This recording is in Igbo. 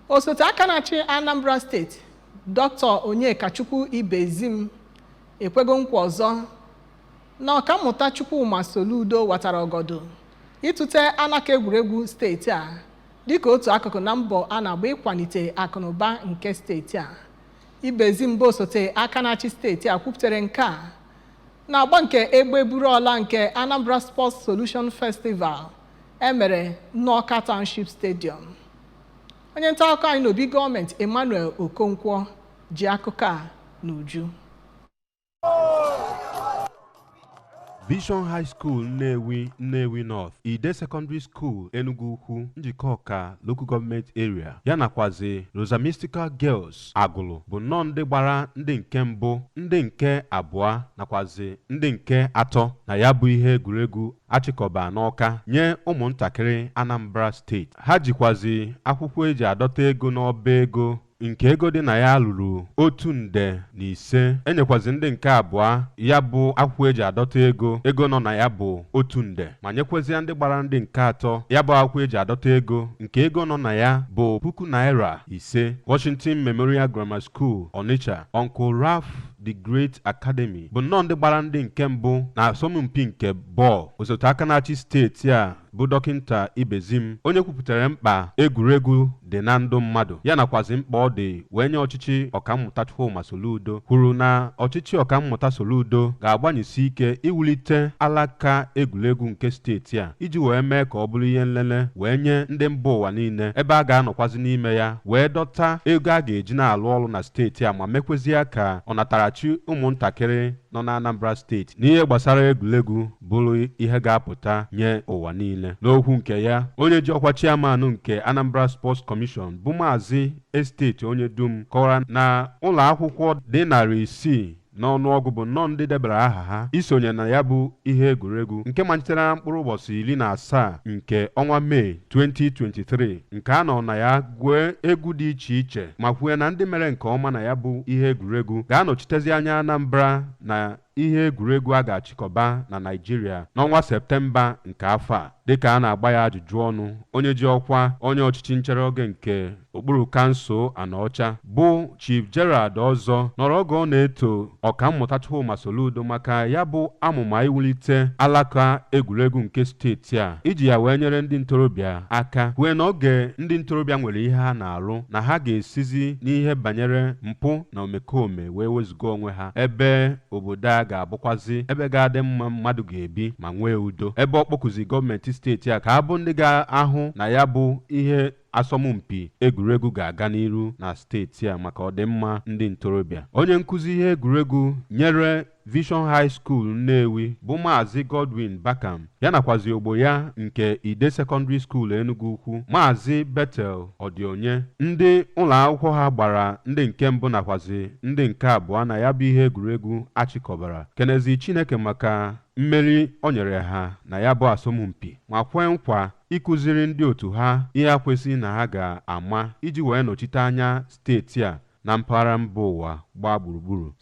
Osote aka na-achị Anambra Steeti, Dr. Onyekachukwu Ibezim, ekwego nkwa ọzọ na Ọkammụta Chukwuma Soludo watara ọgọdọ ịtụte alaka egwuregwu steeti a dịka otu akụkụ na mbọ a na-agba ịkwalite akụnụba nke steeti a. Ibezim bụ osote aka na-achị steeti a kwupụtara nke a na-agba nke egbe buru ọla nke Anambra Sports Solution Festival emere n'Awka Township Stadium. Onye nta akụkọ anyị n'obi gọọmenti, Emmanuel Okonkwo, ji akụkọ a n'uju. Vision High School Nnewi, Nnewi North, Ide Secondary School Enugu Ukwu, Njikọka Local Government Area, ya nakwazi Rosa Mystical Girls Agụlụ bụ nnọọ ndị gbara ndị nke mbụ, ndị nke abụọ nakwazi ndị nke atọ na ya bụ ihe egwuregwu achịkọba n'Ọka nye ụmụntakịrị Anambra Steeti. Ha jikwazi akwụkwọ eji adọta ego n'ọba ego nke ego dị na ya ruru 1 nde na 5. Enyekwazi ndị nke abụọ ya bụ akwụkwọ eji adọta ego, ego nọ na ya bụ 1 nde, ma nyekwazịa ndị gbara ndị nke atọ ya bụ akwụkwọ eji adọta ego nke ego nọ na ya bụ puku naira 5. Washington Memorial Grammar School Onitsha, Uncle Ralph the Great Academy bụ nnọọ ndị gbara ndị nke mbụ na asọmpi nke bọọlụ. Osote aka na-achị steeti a bụ Dọkịnta Ibezim, onye kwupụtara mkpa egwuregwu dị na ndụ mmadụ, ya nakwazi mkpa ọ dị wee nye ọchịchị Ọkammụta Chukwuma Soludo, kwuru na ọchịchị Ọkammụta Soludo ga-agbanyesi ike iwulite alaka egwuregwu nke steeti a iji wee mee ka ọ bụrụ ihe nlele wee nye ndị mba ụwa niile, ebe a ga-anọkwazi n'ime ya wee dọta ego a ga-eji na-alụ ọrụ na steeti a, ma mekwezie ka ọnatarachi ụmụntakịrị nọ na Anambra Steeti n'ihe gbasara egwuregwu bụrụ ihe ga-apụta nye ụwa niile. N'okwu nke ya, onye ji ọkwa chairman nke Anambra Sports Commission bụ Maazị Esteti Onyedum kọwara na ụlọ akwụkwọ dị 600 n'ọnụọgụ bụ nnọọ ndị debara aha ha isonye na ya bụ ihe egwuregwu nke malitere na mkpụrụ ụbọchị 17 nke ọnwa Mee 2023, nke a nọ na ya gwuo egwu dị iche iche, ma kwue na ndị mere nke ọma na ya bụ ihe egwuregwu ga-anọchitezi anya Anambra na ihe egwuregwu a ga-achịkọba na Naịjirịa n'ọnwa Septemba nke afọ a. Dịka a na-agba ya ajụjụ ọnụ, onye ji ọkwa onye ọchịchị nchere oge nke okpuru kansụl Anaọcha bụ Chief Gerald Ọzọ nọrọ oge ọ na-eto Ọkammụta Chukwuma Soludo maka ya bụ amụma iwulite alaka egwuregwu nke steeti a iji ya wee nyere ndị ntorobịa aka, kwue na oge ndị ntorobịa nwere ihe ha na-arụ na ha ga-esizi n'ihe banyere mpụ na omekome wee wezụga onwe ha, ebe obodo a ga-abụkwazi ebe ga-adị mma mmadụ ga-ebi ma nwee udo, ebe ọ kpọkụzi gọọmenti steeti a ka ha bụ ndị ga-ahụ na ya bụ ihe asọmpi egwuregwu ga-aga n'iru na steeti a maka ọdịmma ndị ntorobịa. Onye nkụzi ihe egwuregwu nyere Vision High School Nnewi bụ Maazị Godwin Bakam, ya nakwazi ogbo ya nke Ide Secondary School Enugu Ukwu, Maazị Bethel Ọdịonye, ndị ụlọ akwụkwọ ha gbara ndị nke mbụ nakwazi ndị nke abụọ na ya bụ ihe egwuregwu achịkọbara, kenezi Chineke maka mmeri o nyere ha na ya bụ asọmpi, ma kwee nkwa ịkụziri ndị otu ha ihe akwesịghị na ha ga-ama iji wee nọchite anya steeti a na mpaghara mba ụwa gbaa gburugburu.